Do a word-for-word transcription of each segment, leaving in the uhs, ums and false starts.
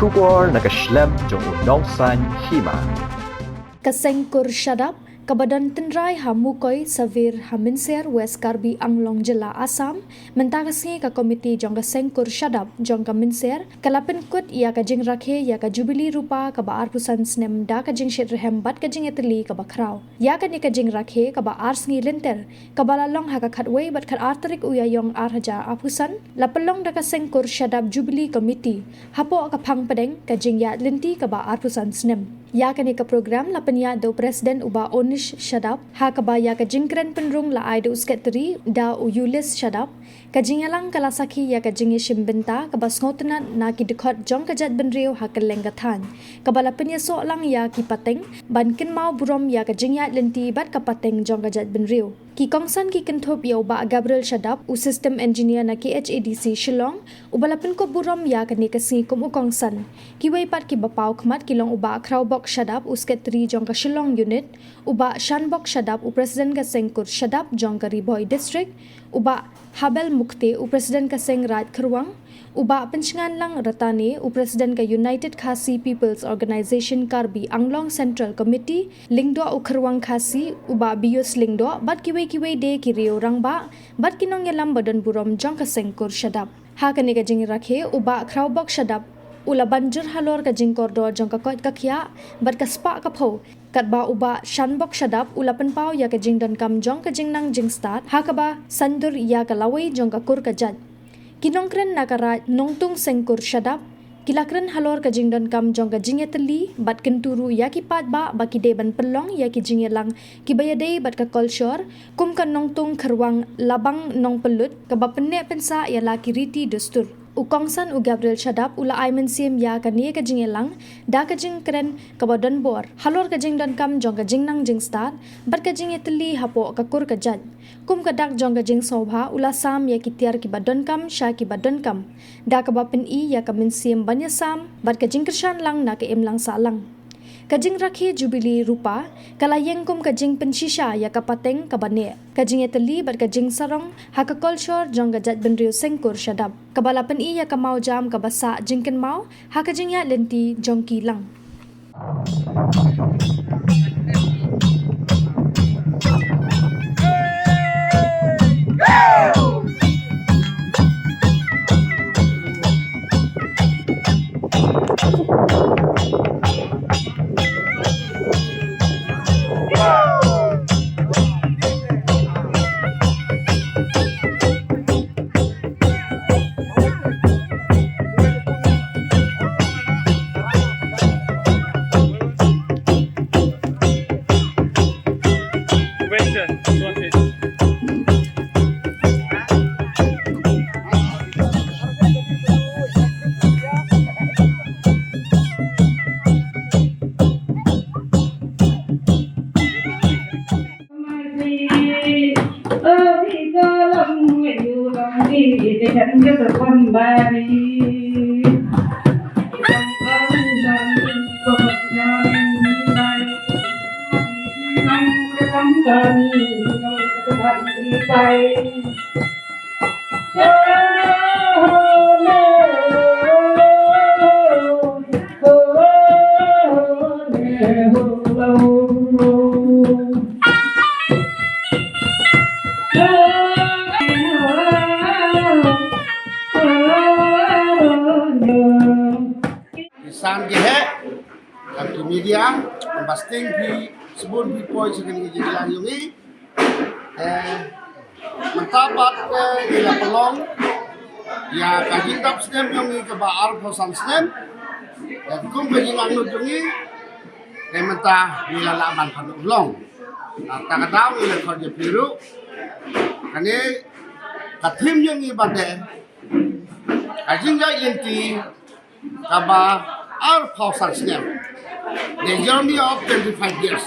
Khubor na ka shlem jong u Nongsaiñ Hima. Ka seng kur Shadap, kaba don tynrai ha Mukoi Savir ha Mynsiar, West Karbi Anglong Jylla Assam, mynta ka sngi ka komiti jong ka seng kur Shadap jong ka Mynsiar ka la pynkut ïa ka jingrakhe ïa ka Jubilee Rupa kaba arphew san snem da ka jingshit rhem bad ka jingïatylli kaba khraw. Ïa kane ka jingrakhe kaba ar sngi lynter, kaba la long ha ka khatwei bad khatar tarik u Ïaïong ar hajar arphew san, la pynlong da ka seng kur Shadap Jubilee Committee hapoh ka phang pdeng ka jingïaid lynti kaba arphew san snem. Ïa kane ka program la pynïaid da u President u Bah Onish Shadap, ha kaba ïa ka jingkren pynrung la ai da u Secretary da u Yulis Shadap. Ka jingïalang ka la sakhi ïa ka jingïashim bynta kaba sngewtynnat na ki dkhot jong ka jaitbynriew ha kylleng ka thaiñ, kaba la pynïasoh lang ïa ki pateng ban kynmaw burom ïa ka jingïaid lynti bad ka pateng jong ka jaitbynriew. Ki kongsan ki kynthup ïa u Bah Gabriel Shadap, u System Engineer na K H A D C Shillong, uba la pynkup burom ïa kane ka sngi kum u kongsan. Kiwei pat kiba paw khmat ki long u Bah Khrawbok Shadap, u Secretary jong ka Shillong Unit, u Bah Shanbok Shadap, u President ka seng kur Shadap jong ka Ri Bhoi District, u Bah Habel Mukte, u President ka seng Raid Kharwang, u Bah Pynshngainlang Ratane, u President ka United Khasi People's Organisation Karbi Anglong Central Committee, Lyngdoh u Kharwang Khasi, u Bah Bius Lyngdoh, bad kiwei kiwei de ki riew rangbah bad ki nongïalam ba don burom jong ka seng kur Shadap. Ha kane ka jingrakhe, u Bah Khrawbok Shadap u la ban jur halor ka jingkordor jong ka koit ka khiah bad ka spah ka phew, katba u Bah Shanbok Shadap u la pynpaw ïa ka jingdonkam jong ka jingnang jingstad, ha kaba saiñdur ïa ka lawei jong ka kur ka jait. Ki nongkren na ka Raid Nongtung seng kur Shadap ki la kren halor ka jingdonkam jong ka jingïatylli bad kyntu ruh ïa ki paidbah ba ki dei ban pynlong ïa ki jingïalang kiba ïadei bad ka kolshor, kum ka Nongtung Kharwang Labang Nongpynlut, kaba pynneh pynsah ïa la ki riti dustur. U kongsan u Gabriel Shadap u la ai mynsiem ïa kane ka jingïalang da ka jingkren kaba don bor halor ka jingdonkam jong ka jingnang jingstad bad ka jingïatylli hapoh ka kur ka jait. Kum ka dak jong ka jingsngewbha, u la sam ïa ki tiar kiba donkam sha kiba donkam, da kaba pyni ïa ka mynsiem ban ïasam bad ka jingkyrshan lang na ka imlang sahlang. Ka jingrakhe Jubilee Rupa ka la ïeng kum ka jingpynshisha ïa ka pateng kaba neh, ka jingïatylli bad ka jingsarong ha ka kolshor jong ka jaitbynriew seng kur Shadap, kaba la pyni ïa ka mawjam kaba sah jingkynmaw ha ka jingïaid lynti jong ki lang. Ki san ki heh, kat ki media, ba sting phi, sbun phi poi sha kane ka jingïalang jong ngi. Eh, mynta pat, eh, ngi la pynlong ïa ka jingdap snem jong ngi kaba arphew san snem. Eh, kum ka jingangnud jong ngi, eh, mynta ngi la lah ban pynlong long. Kata ka daw ngi la khot ïa phi ruh. Kane ka theme jong ngi ba dei ka jingïaid lynti kaba arphew san snem. The journey of twenty-five years.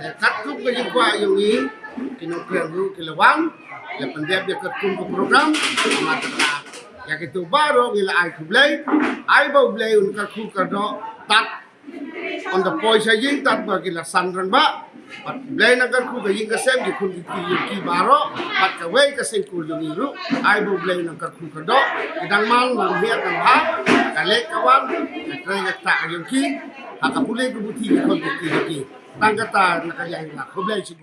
Te katkum ka jingkwah jong ngi, ki nongkren ruh ki la wan, la pyndep ïa katkum ka program, namar kata ïa kito baroh ngi la ai khublei, ai ba U Blei un kyrkhu kyrdoh, tad un da poi sha ïing tad ba ki la san rangbah. Bad U Blei un nang kyrkhu ka ïing ka sem, ki khun ki kti jong ki baroh, bad kawei ka seng kur jong ngi ruh, ai ba U Blei un nang kyrkhu kyrdoh, ki dang man, nang hiar nang bha. ka leh ka wan, ka trei ka ktah ka jong ki ha ka pule ka puthi, ka khot ka kti ka ki. Tang kata na ka liang jong nga, khublei shibun.